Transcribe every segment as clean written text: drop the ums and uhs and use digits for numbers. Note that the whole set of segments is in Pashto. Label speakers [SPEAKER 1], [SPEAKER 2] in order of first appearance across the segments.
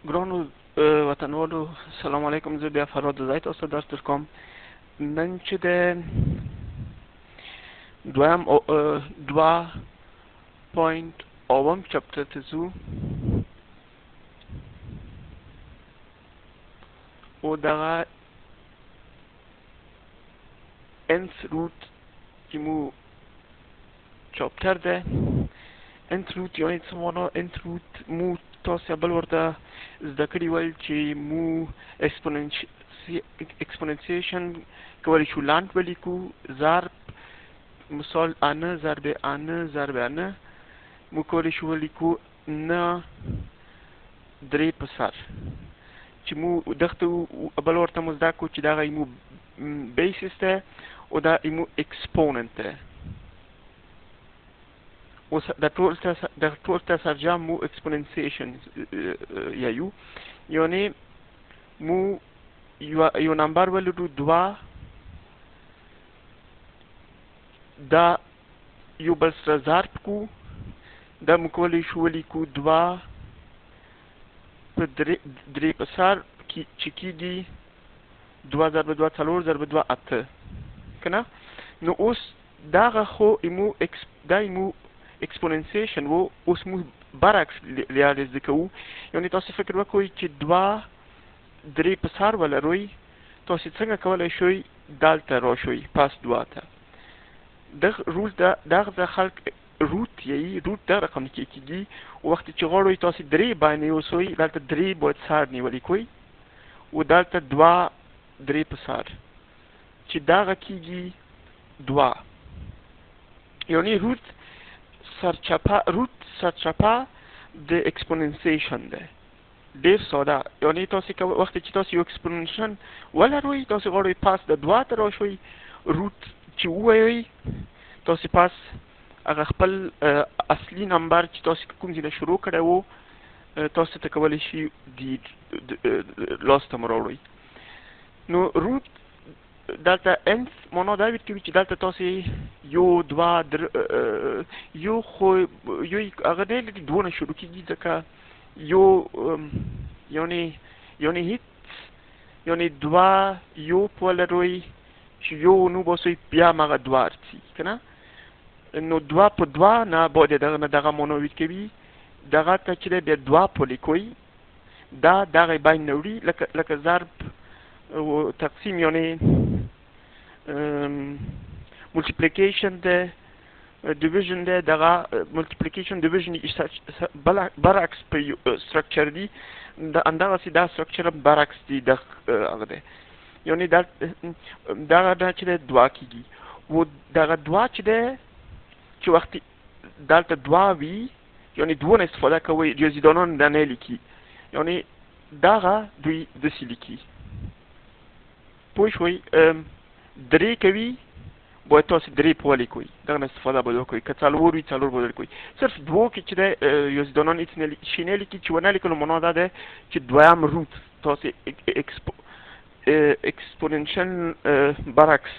[SPEAKER 1] ګرانو وطنوالو، سلام علیکم. زه بیا فرهاد زی تاسو ته درس درکوم. نن چې د دویم 2.7 chapter ته ځو او دغه nth root چې مو chapter ده. Nth root یعنی څه معنا؟ Nth root مو تاسو بل ورته زده کړي ول چې مو exponentiation کولی شو لاند ولیکو، ضرب مثال انه ضرب انه ضرب انه، مو کولی شو ولیکو نه درې په سر، چې مو دغه بل ورته مو زده کړو چې دغه مو basis ده او دا مو exponent ده. اوس د ټول ته سرجم مو exponentiation یایو، یعنی مو یو نمبر ولرو دوه، دا یو بل سره ضرب کو، دا مو کولی شو ولیکو دوه په درې په سر، چې کیږي دوه ضرب دوه څلور ضرب دوه اته، که نه؟ نو اوس دغه خو ایمو دا ایمو exponentiation وو. اوس مو برعکس لارې زده کوو، یعنې تاسو فکر وکړئ چې دوه درې په سر ولرئ، تاسو څنګه کولی شئ دلته راشئ پس دوه ته؟ دغه rule دغه د خلک root یی، root دغه رقم کې کیږي. وخت چې غواړئ تاسو درې باندې اوسئ، دلته درې باید سر نیولې کوئ او دلته دوه درې په سر، چې دغه کیږي دوه. یعنی root سرچپه، root سرچپه د exponentiation ده. ډیر ساده. یعنی تاسو وخت چې تاسو یو exponentiation ولرئ، تاسو غواړئ پس د دوه ته راشئ، root چې ووایئ، تاسو پس هغه خپل اصلي نمبر چې تاسو کوم ځای نه شروع کړی وو، تاسو ته کولی شي دی لاس ته مو راوړئ. نو root دلته nth معنا دا ورکوي چې دلته تاسو یو دوه در یو خو یو هغه نه لري، دوه نه شروع کیږي، ځکه یو یعنی هیڅ، یعنی دوه یو په ولرئ چې یو نو باسئ، بیا هماغه دوه ارڅي، که نه؟ نو دوه په دوه نه باید دغه نه دغه معنا ورکوي. دغه ته چې دی بیا دوه په لیکوئ، دا دغه بین نه وړي، لکه ضرب و تقسیم، یعنی multiplication ده، division ده. دغه multiplication، division برعکس په structure دي، د همدغسې دا structure هم برعکس دي د هغه دی. یعنی دا دغه نه چې دی دوه کیږي و دغه دوه چې دی، چې وخت دلته دوه وي، یعنی دوه نه استفاده کوي، ریاضیدانان دا نه لیکي، یعنی دغه دوی داسې لیکي، پوه شوئ؟ درې کوي، باید تاسو درې په ولیکئ، دغه نه استفاده باید وکړئ. که څلور وي، څلور باید ولیکئ. صرف دوو کې چې دی ریاضیدانان هېڅ نه شي نه لیکي، چې ونه لیکلو معنا دا ده چې دویم root تاسو exponential برعکس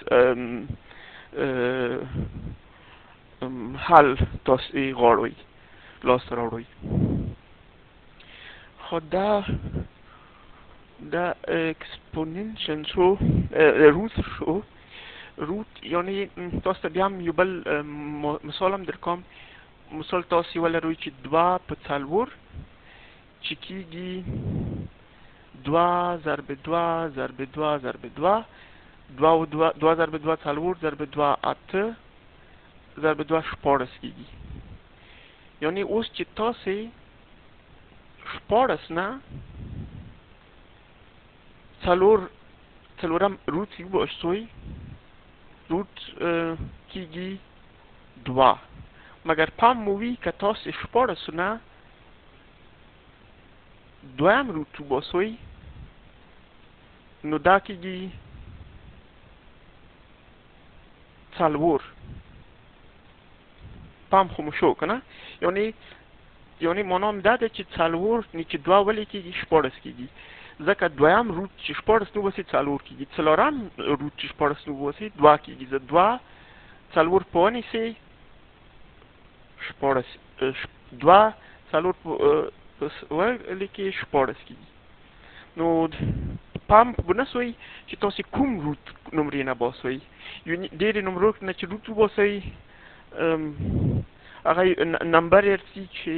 [SPEAKER 1] حل تاسو غواړئ لاسته راوړئ. خو دا exponential شو، root شو. Root یعنی تاسو ته بیا هم یو بل مثال هم درکوم. مثال تاسو ولرئ چې دوه په څلور، چې کیږي دوه ضرب دوه ضرب دوه ضرب دوه، دوه و دوه، دوه ضرب دوه څلور ضرب دوه اته ضرب دوه 16 کیږي. یعنی اوس چې تاسې 16 نه څلور څلورم root وباسئ، root کیږي دوه. مګر پام مو وي، که تاسې 16 نه دویم root وباسئ، نو دا کیږي څلور. پام خو مو شو، که نه؟ یعنی معنا هم دا ده چې څلور نه چې دوه ولې کیږي؟ 16 کیږي، ځکه دویم root چې 16 نو وباسي څلور کیږي، څلورم root چې 16 نو وباسي دوه کیږي. زه دوه څلور په ونیسئ 16، دوه څلور په په ولیکې 16 کېږي. نو پام به نه سوئ چې تاسې کوم root نمرې نه باسئ، یعنې ډېرې نمرو نه چې root وباسئ هغه نمبر ارسي چې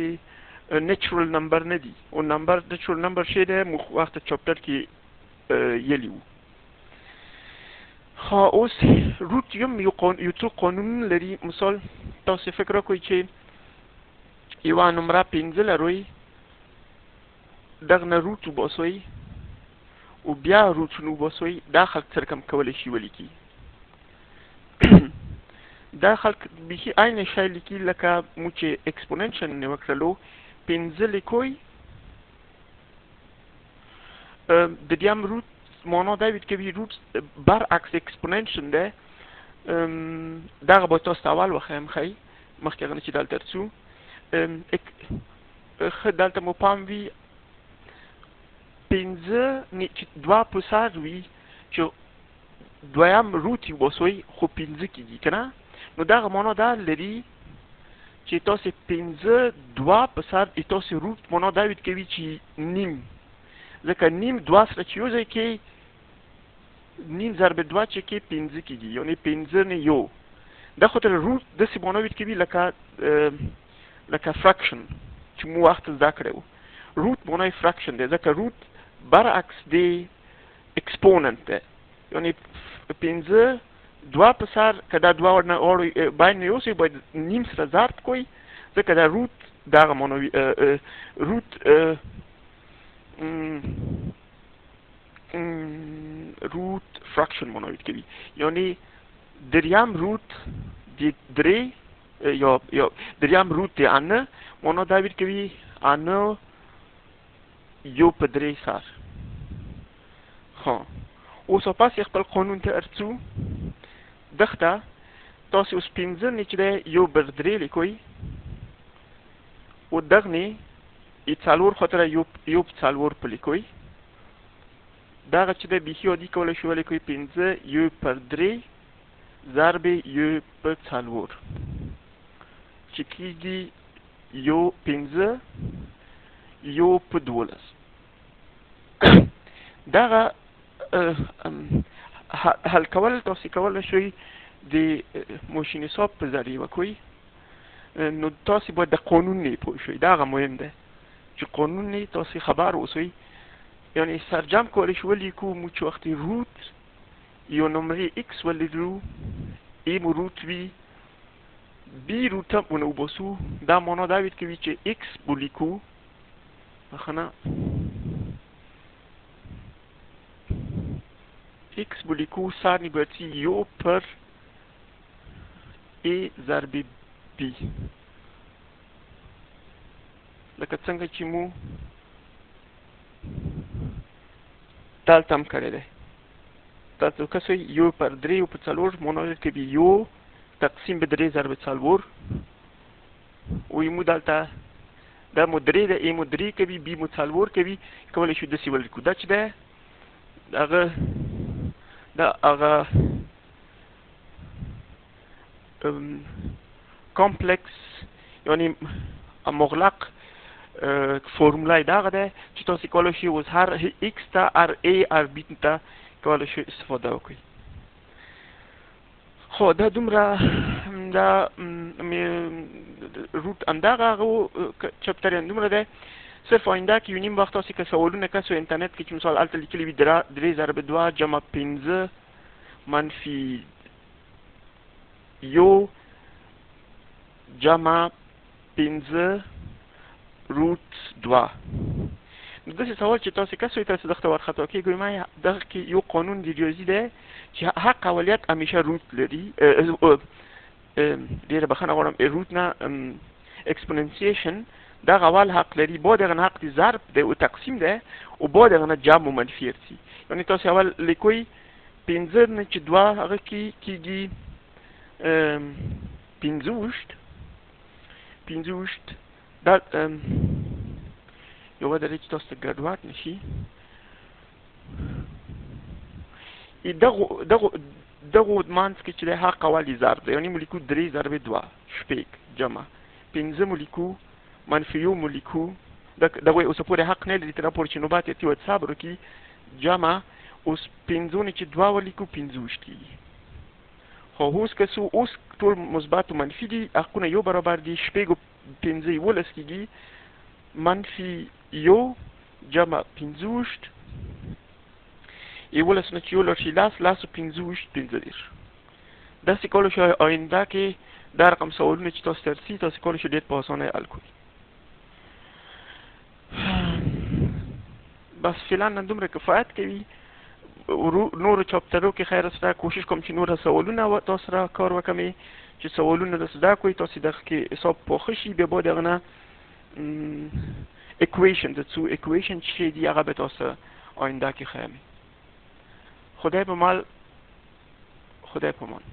[SPEAKER 1] natural number نه دي، او number natural number شی دی موږ وخت chapter کې یلی وو. ښه اوس root یم یو څو قانون لري. مثال تاسې فکر وکړئ چې یوه نمره 5 لرئ، دغه نه root وباسئ او بیا root نه وباسئ، دا خلک څه رقم کولی شي ولیکي؟ دا خلک بیخي عین شی لیکي لکه مو چې exponential نه وکړلو. 5 لیکوئ، د دې هم root معنا دا ویل کوي root برعکس exponential دی. دغه باید تاسو ته اول وښیم، ښی مخکې هغه نه چې دلته ورڅو. ښه دلته مو پام وي 5 چې 2 په سر وي چې دویم root یې وباسئ خو 5 کېږي که نه، نو دغه معنا دا لري چې تاسې 5 2 په سر تاسې root معنا دا ویل کوي چې نیم، ځکه نیم 2 سره چې یو ځای کې نیم ضرب 2 چې کې 5 کېږي، یعنې 5 نه یو. دا خو تر root داسې معنا ویل کوي لکه لکه fraction چې مو وخت زده کړی و. root معنا یې fraction دی، ځکه root برعکس دی exponent دی، یعنې 5 2 په سر که دا 2 ورنه غواړئ باید نه یوسئ، باید نیم سره ضرب کوئ، ځکه دا root دغه معنا وي. root root fraction معنا ویل کوي، یعنې دریم root د 3 یا دریم root د انه معنا دا ویل کوي انه 1 په 3 سر. ښه اوس پس یې خپل قانون ته ارڅو. دښته تاسې اوس 5 نه چې دی 1 بر 3 لیکئ او دغه نه یې 4 خاطره 1 په 4 په لیکئ. دغه چې دی بیخي عادي کولی شو ولیکئ 5 1 پر 3 ضرب 1 په 4 چې کېږي 1 5 1 په 12. دغه حل کول تاسې کولی شئ د ماشین حساب په ذریعه وکړئ. نو تاسې باید د قانون نه پوه شئ، دا هغه مهم دی چې قانون نه تاسې خبر اوسئ. یعنې سرجم کولی شو ولیکو مو چې وختې root یو نمرې x ولرو، a مو root وي، b root هم ونه وباسو، دا معنا دا ویل کوي چې x ولیکو، بخښنه x ولیکو سر نی باید سي 1 پر a ضرب b، لکه څنګه چې مو دلته هم کړی دی. تاسو کسوئ 1 پر 3 1 په 4 معنا لري کوي 1 تقسیم به 3 ضرب 4، او مو دلته دا مو 3 ده، a مو 3 کوي، b مو 4 کوي، کولی شو داسې ولیکو. دا چې دی هغه دا هغه complex یعنې مغلق فرموله یې دغه دی چې تاسې کولی شئ اوس هر x ته هر a هر b ته کولی شئ استفاده وکړئ. خو دا دومره دا root همدغه هغه chapter یې همدومره دی. صرف آینده کې یو نیم وخت تاسې که سوالونه کسو انټرنیټ کې چې مثال هلته لیکلي وي 3 ضرب 2 جمع 5 منفي 1 جمع 5 root 2، نو داسې سوال چې تاسې کسوئ تاسې دغه ته وارخطا کېږئ. ما دغه کې یو قانون د ریاضي دی چې حق اولیت همیشه root لري. ډېره بخښنه غواړم، root نه exponentiation دغه اول حق لري، بعد هغه نه حق د ضرب دی او تقسیم دی، او بعد هغه نه جمع و منفي ارسي. یعنې تاسې اول لیکئ 5 نه چې 2 هغه کې کېږي 25 25 دا یوه درې چې تاسو ته ګډوډ نه شي. دغه دغو منځ کې چې دی حق اول یې ضرب دی، یعنې مو لیکو 3 ضرب 2 شپږ جمع 5 مو لیکو منفي 1 مو لیکو دغه اوس پورې حق نه لري، تر پورې چې نوبت یې تیوت صبر وکړي. جمع اوس پنځو نه چې دوه ولیکو 25 کېږي. خو اوس که څو اوس ټول مثبت و منفي دي، حقونه یو برابر دي، شپږ پنځه 11 کېږي، منفي یو جمع 25، 11 نه چې یو لاړ شي لس، لس و 25 35. داسې کولی شئ آینده کې دا رقم سوالونه چې تاسو ته رسي، تاسو کولی شئ ډېر په اسانۍ حل کړئ. بس فعلا نن دومره کفایت کوي. نورو چاپټرو کې خیر سره کوشش کوم چې نور سوالونه تاسو سره کار وکړم، چې سوالونه درته زده کړئ، تاسو دغه کې حساب پاخه شي. بیا باید هغه نه equation د څو equation چې دي هغه به تاسو آینده کې ښیم. خدای په مال، خدای په مان.